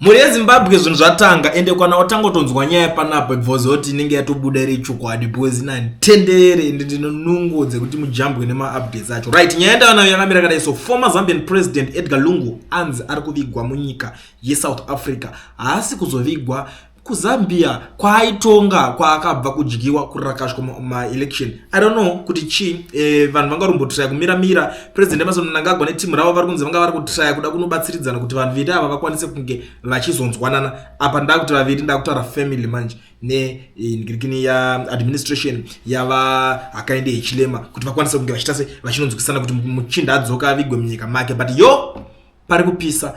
Mhuri yeZimbabwe, zvinhu zvatanga. Ende kana watanga kutonzwa nyaya panapa, ibva uziva kuti inenge yatobuda iri chokwadi, because inani tenderere ende ndine nungo dzekuti mujambwe nemaupdates acho. Right, nyaya yandava nayo yakamira kadai so. Former Zambian President Edgar Lungu anzi ari kuvigwa munyika yeSouth Africa, haasi kuzovigwa kuZambia kwaaitonga, kwaakabva kudyiwa, kurakashwa maelection. I don't know kuti chii. Vanhu vanga rumbotraya kumiramira President Emmerson Mnangagwa netimu ravo. Vari kunzi vanga vari kutraya kuda kunobatsiridzana kuti vanhu viri ava vakwanise kunge vachizonzwanana. Apa ndakuti vaviri, ndakutaura family manje nenhingirikini yaadministration yava Hakainde Hichilema, kuti vakwanise kunge vachiita se vachinonzwisana kuti muchinda adzoka, avigwe munyika make. But yo, pari kupisa.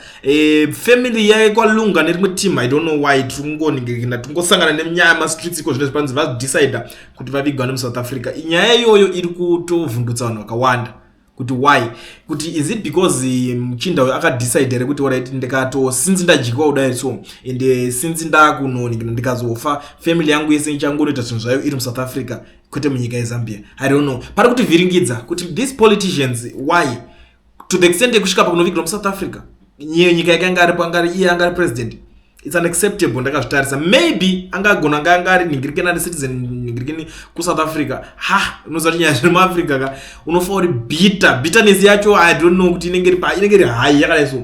Family yekwaLungu nerimwe team, I don't know why, tiri tingosangana nenyaya mastreets iko zvino. Zvipanzi vadecida kuti vavigwa nemuSouth Africa. Nyaya iyoyo iri kutovhundutsa vanhu vakawanda kuti why, kuti is it because muchinda uyu akadecide here kuti alright, ndikato since ndadyiwa kudai so, and since ndakunoningina, ndikazofa, family yangu yese ichangonoita zvinhu zvayo iri muSouth Africa, kwete munyika yeZambia? I don't know. Pari kutivhiringidza kuti these politicians, why to the extent yekusvika pakunovigirwa muSouth Africa, nyika yake anga aripo, angari iye anga ari president? It's unacceptable. Ndakazvitarisa, maybe angagona anga ari nhingirikeni, ari citizen nhingirikeni kuSouth Africa. Ha, unoziva kuti nyaya zviri muAfrica ka, unofa uri bitter. Bitterness yacho, I don't know kuti inenge iri high yakadai so.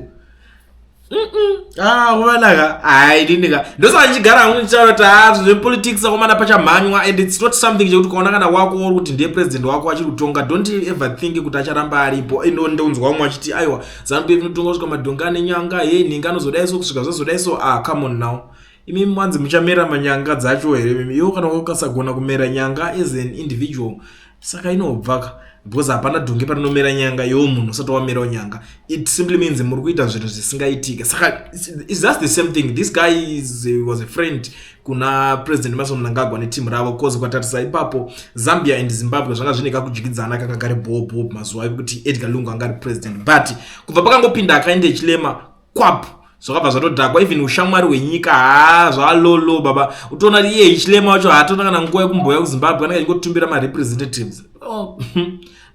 Ah, kuvanaka hai, ndinika ndosaka ndichigara hangu ndichitaura kuti ha, zvepolitics akomana, pachamhanywa. And it's not something chekuti ukaona kana wako uri kuti ndiye president wako achiri kutonga, don't ever think kuti acharamba aripo. Endo ndonzwa vamwe vachiti aiwa, ZANU PF inotonga kusvika madhonga nenyanga, he, nhinga anozodai so, kusvika zvazodai so. Ah, come on now, imi mwanzi muchamera manyanga dzacho here mimi? Iwo kana ukasagona kumera nyanga as an individual, saka inobvaka, because hapana dhongi parinomera nyanga iwo munhu usati wamerawo nyanga. It simply means muri kuita zvinhu zvisingaitika. Saka it's just the same thing. This guy was a friend kuna President Emmerson Mnangagwa netimu ravo, cause ukatarisa ipapo, Zambia and Zimbabwe zvanga zvine kakudyidzana kanga kari bhobo mazuva ekuti Edgar Lungu anga ari president. But kubva pakangopinda Hakainde Hichilema, kwap, zvakabva zvatodhakwa. Even ushamwari hwenyika, ha, zvalolo baba. Utoona kuti iye Hichilema wacho haatona kana nguva yekumboya kuZimbabwe, anenge achingotumbira marepresentatives. Oh,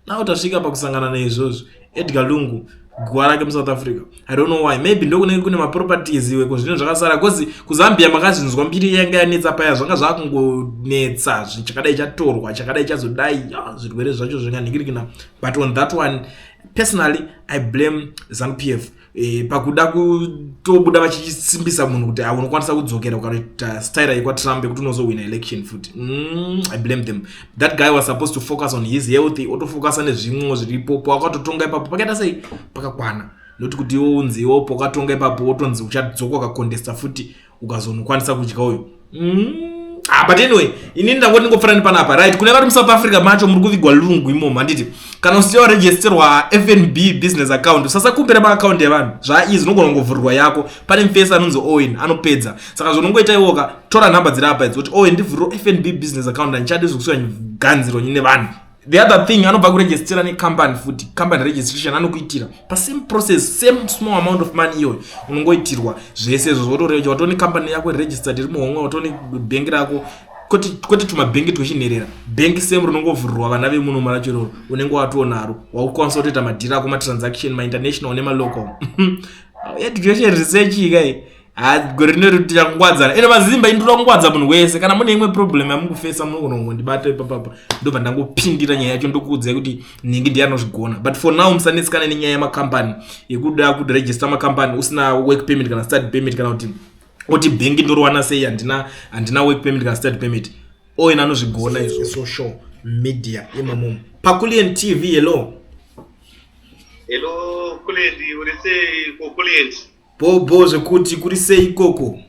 now tasvika pakusangana neizvozvo. Edgar Lungu, guva rake muSouth Africa. I don't know why. Maybe ndokunenge kune maproperties iwe kuzvinhu zvakasara, because kuZambia makazvinzwa mbiri yanga yanetsa paya, zvanga zvakungonetsa, chakadai chatorwa, chakadai chazodai, zvirwere zvacho zvinganhingirikina. But on that one, personally I blame ZANU PF pakuda kutobuda vachisimbisa munhu kuti unokwanisa kudzokera ukanoita style yekwaTrump yekuti unozowina election futi. I blame them. That guy was supposed to focus on his health, otofocusa nezvimwewo zviripo. Pawakatotonga ipapo pakaita sei, pakakwana, noti kuti iwo unzi iwo pokatonga ipapo, wotonzi uchadzoka ukacontesta futi, ukazonokwanisa kudya uyu. Ah, but anyway, inini ndangoti ndingopfura nepanapa. Right, kune vari muSouth Africa macho muri kuvigwa Lungu imomo, handiti? Kana usiti waregisterwa FNB business account, usasakumbira maakaunti evanhu. Zvaizi unogona kungovhurirwa yako. Pane mufesi anonzi Owen, anopedza. Saka zvaunongoita iwoka, tora nhamba dziri apa idzi, kuti Owen, ndivhurirwa FNB business account, handichadi zvokusiwa ganziro nevanhu. The other thing, anobva kuregistera necompany futi, company registration anokuitira pasame process, same small amount of money iyoyo, unongoitirwa zvese izvo. Zvotorecha watone company yako registered iri muhomwe, watone bhengi rako, kwete tumabhengi twechinherera, bhengi same rinongovhurirwa vana vemuno maracho iroro, unenge watonaro, wakukwanisa kutoita madhiri ako, matransaction mainternational nemalocal. Education research ikai gore rino tichangwadzana. Ende mazimba, indoda kungwadza munhu wese. Kana mune imwe problem yamukufesa, munogona kungondibata ipapapa, ndobva ndangopindira nyaya yacho, ndokuudzai kuti nhingi ndiye anozvigona. But for now, musanetsikane nenyaya yemakambani, yekuda kuregister makambani usina work permit kana study permit, kana kuti oti bhengi ndoriwana sei, handina work permit kana study permit. Owen anozvigona izvo. Social media imomomo, paCulian TV, hello. Hello Kulient, uri sei ko, Kulient? Bobo zvekuti, kuri sei ikoko?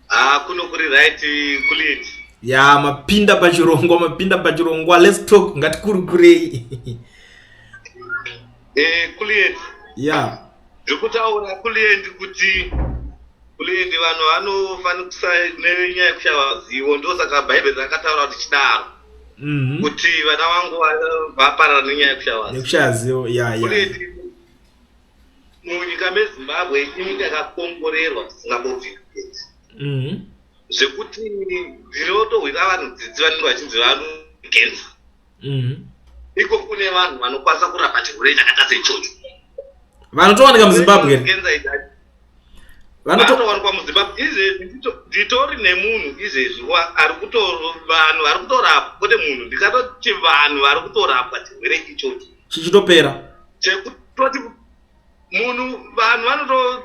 Ah, kuno kuri right, Kulient. Ya, mapinda pachirongwa, mapinda pachirongwa. Let's talk, ngatikurukurei. Kulient. Ya. Ndiri kutaura, Kulient, kuti Kulient, vanhu vanofanisa nenyaya yekushaya zivo. Ndosaka Bhaibheri rakataura kuti chidaro kuti vana vangu vaparara nenyaya yekushaya zivo. Nekushaya zivo, ya. Kulient, munyika meZimbabwe inyika yakakomborerwa zvisingambobviri, zvekuti ndinotohwira vanhu tsitsi vanenge vachinzi vanokenza. Iko kune vanhu vanokwanisa kurapa chirwere chakaita seichocho. Vanotowanika muZimbabwe. Kenza. Vanotowanikwa muZimbabwe izvezvi. Nditori nemunhu izvezvi ari kuto, vanhu vari kutorapwa, kwete munhu, ndikatoti vanhu vari kutorapwa chirwere ichocho. Chichitopera. Chekutoti munhu, vanhu vanoto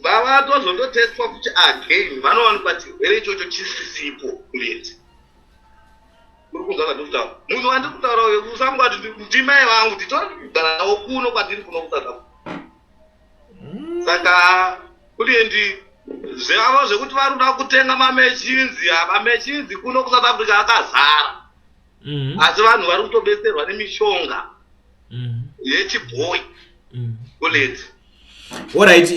vatozondotestwa kuti again vanowanikwa chirwere ichocho chisisipo kuleti. Uri kunzwa zvandiri kutaura? Munhu wandiri kutaura uyo, usangati ndimai vangu, nditori kugara navo kuno kwandiri kuno kuSouth Africa. Saka kuliendi zvavo zvekuti vari kuda kutenga mamachines, mamachines kuno kuSouth Africa akazara. Asi vanhu vari kutobetserwa nemishonga yechibhoyi kuleti. Alright,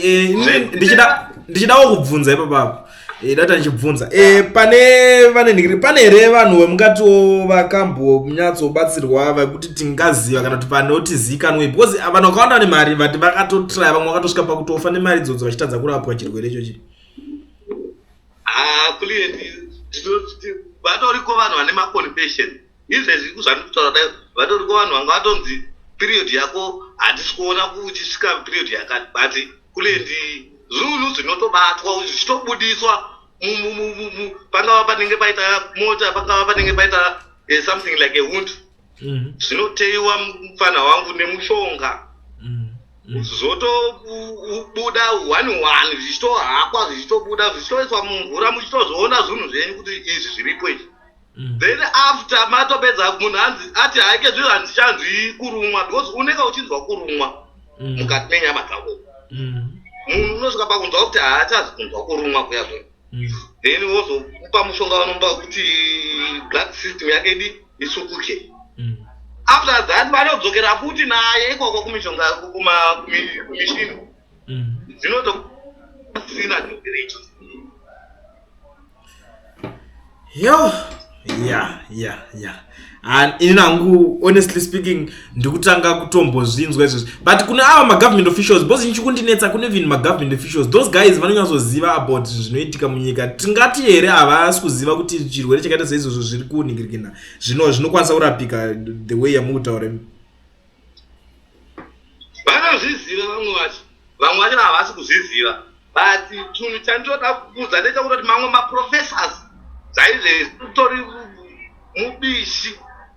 ndichidawo kubvunza ipapapo, data ndichibvunza, pane vane nhingiri, pane here vanhu vemungatiwo vakambonyatsobatsirwa vekuti tingaziva kana kuti vanotizikanwe? Because vanhu vakawanda vane mari vati vakatotraya, vamwe vakatosvika pakutofa nemari idzodzo vachitadza kurapwa chirwere ichochi. Ah, kuliendi vatoriko vanhu vane maconfession izvezvi zvandiri kutaura dai. Vatoriko vanhu vanga vatonzi period yako hatisi kuona uchisvika period yakati, but kuliendi zvinhu zvinotobatwa zvichitobudiswa pangava panenge paita mota, pangava panenge paita something like a wound. Zvinoteiwa mufana wangu nemushonga, zvotobuda one one, zvichitohakwa, zvichitobuda, zvichitoiswa mumvura, muchitozoona zvinhu zvenyu kuti izvi zviripo izvi. Then after matopedza, munhu anzi ati haike zvinhu handichanzwi kurumwa, because unenge uchinzwa kurumwa mukati menyama dzako. Munhu unosvika pakunzwa kuti haachazi kunzwa kurumwa kuya kuya. Then wozomupa mushonga vanomupa kuti blood system yake idi isukuke. After that vanodzokera futi naye ikoko kumishonga, kumishini dzinotosina chirwere icho. Yo, yeah, and ini hangu, honestly speaking, ndikutanga kutombozvinzwa izvozvi. But kune ava magovernment officials, because nchikundinetsa kune even magovernment officials, those guys vanonyatsoziva about zvinoitika munyika. Tingati here havasi kuziva kuti chirwere chakaita seizvozvo zviri kuningirikina zvino zvinokwanisa kurapika the way yamukutaura imi? Vanozviziva vamwe vacho, vamwe vacho havasi kuzviziva. But chinhu chandinoda kukuudza ndechekutoti mamwe maprofessors chaizvezvi utori mubishi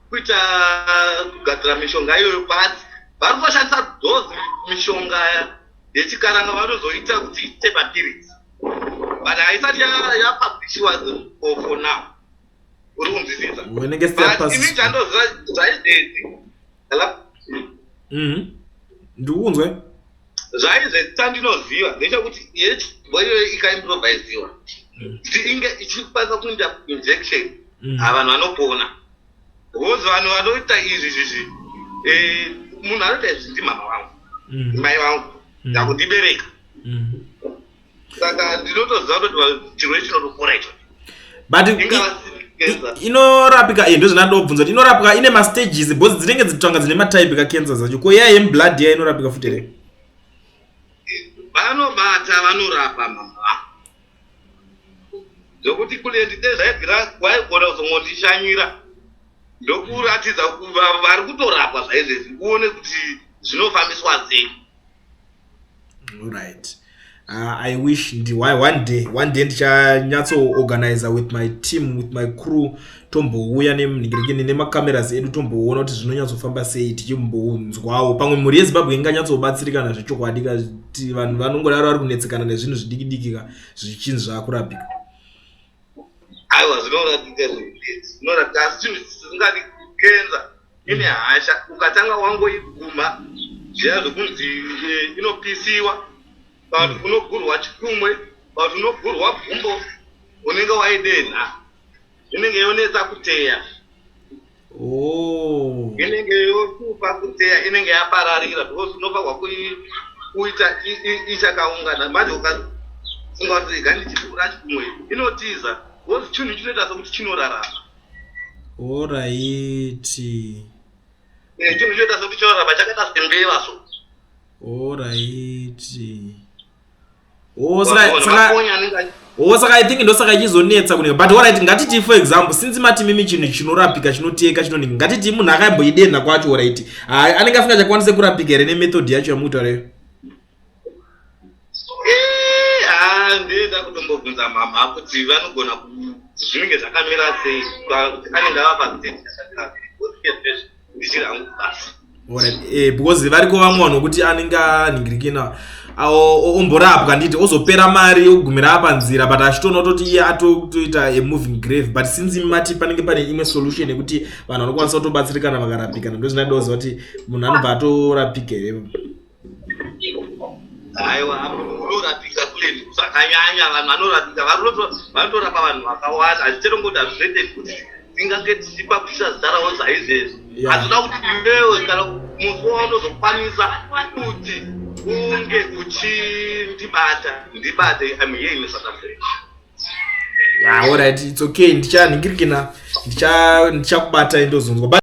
kuita kugadzira mishonga iyoyo, but vari kutoshandisa those mishonga yechikaranga, vanozoita kuti iite mapiritsi, but haisati yapublishiwa for now. Uri kunzwisisa? Unenge But ini chandoziva zvaizvezvi, hello? Ndikukunzwe. Zvaizvezvi chandinoziva ndechekuti yechibho iyoyo ikaimprovisiwa kuti inge ichikwanisa kuita injection, vanhu vanopona, because vanhu vanoita izvi zvizvi, munhu anoita izvi ndimama vangu, mai vangu ndakundibereka. Saka ndinotoziva kuti chirwere chinotopora icho. But Ingava cancer. Inorapika, ndozvandandobvunza kuti inorapika, ine mastages, because dzinenge dzitanga dzine matype kacancer dzacho. Ko iya yemublood iya inorapika futi here? Vanobata, vanorapa mama, zvokuti kule ndide zvaibvira waigona kuzongondishanyira ndokuratidza vari kutorapwa zvaizvezvi, uone kuti zvinofambiswa sei. Right, I wish ndi one day ndichanyatsoorganiza with my team, with my crew, tombouya nenhingirikini nemacameras edu, tomboona kuti zvinonyatsofamba sei, tichimbonzwawo pamwe mhuri yeZimbabwe inganyatsobatsirikana zvechokwadi kati vanhu vanongodaro vari kunetsekana nezvinhu zvidiki diki ka zvichinzi zvaakurapika. Aiwa, zvinorapika, zvinorapika, asi chinhu chisingadi kenza ine hasha, ukatanga wangoiguma zviya zvokunzi inopisiwa, kana kuti unogurwa chikumwe, kana kuti unogurwa gumbo, unenge waidenha, inenge yonetsa kuteya. Inenge yokupa kuteya, inenge yapararira, because unofanirwa kuita ichakaungana. Manje ukafunga kuti rega ndichigura chikumwe, inotiza, because chinhu chinoita sekuti chinorarama. Chinhu chinoita sekuti chinorarama, chakaita sembeva so. Alright, oh, oh, saka I think ndosaka ichizonetsa kuneka. But alright, ngatiti for example, since mati mimi chinhu chinorapika, chinoteka, chinoninga, ngatiti munhu akamboidenha kwacho, alright, anenge asingachakwanise kurapika here nemethod yacho yamukutaura iyo? Ndinenda kutombobvunza mhamha kuti vanogona zvinenge zvakamira sei, kuti anenge ava pastage ndichiri hangu basa. Alright, because variko vamwe vanhu vokuti anenge anhingirikina, omborapwa, nditi ozopera mari, ogumira apa nzira, but achitoona kutoti iye atotoita a moving grave. But since mati panenge pane imwe solution yekuti vanhu vanokwanisa kutobatsirikana vakarapikana, ndo zvinoda kuziva kuti munhu anobva atorapika here. Aiwa, unorapika kule zvakanyanya. Vanhu vanorapika, vanotorapa vanhu vakawanda. Hazviterongoti, hazvizoite kuti tingange tichipa kuisa zita ravo saizvezvi. Hazvida kuti iwewe kana musi waunozokwanisa kuti unge uchindibata, ndibate. I'm here in South Africa. Yeah, alright, it's okay. Ndichanhingirikina, ndichakubata, indozonzwa.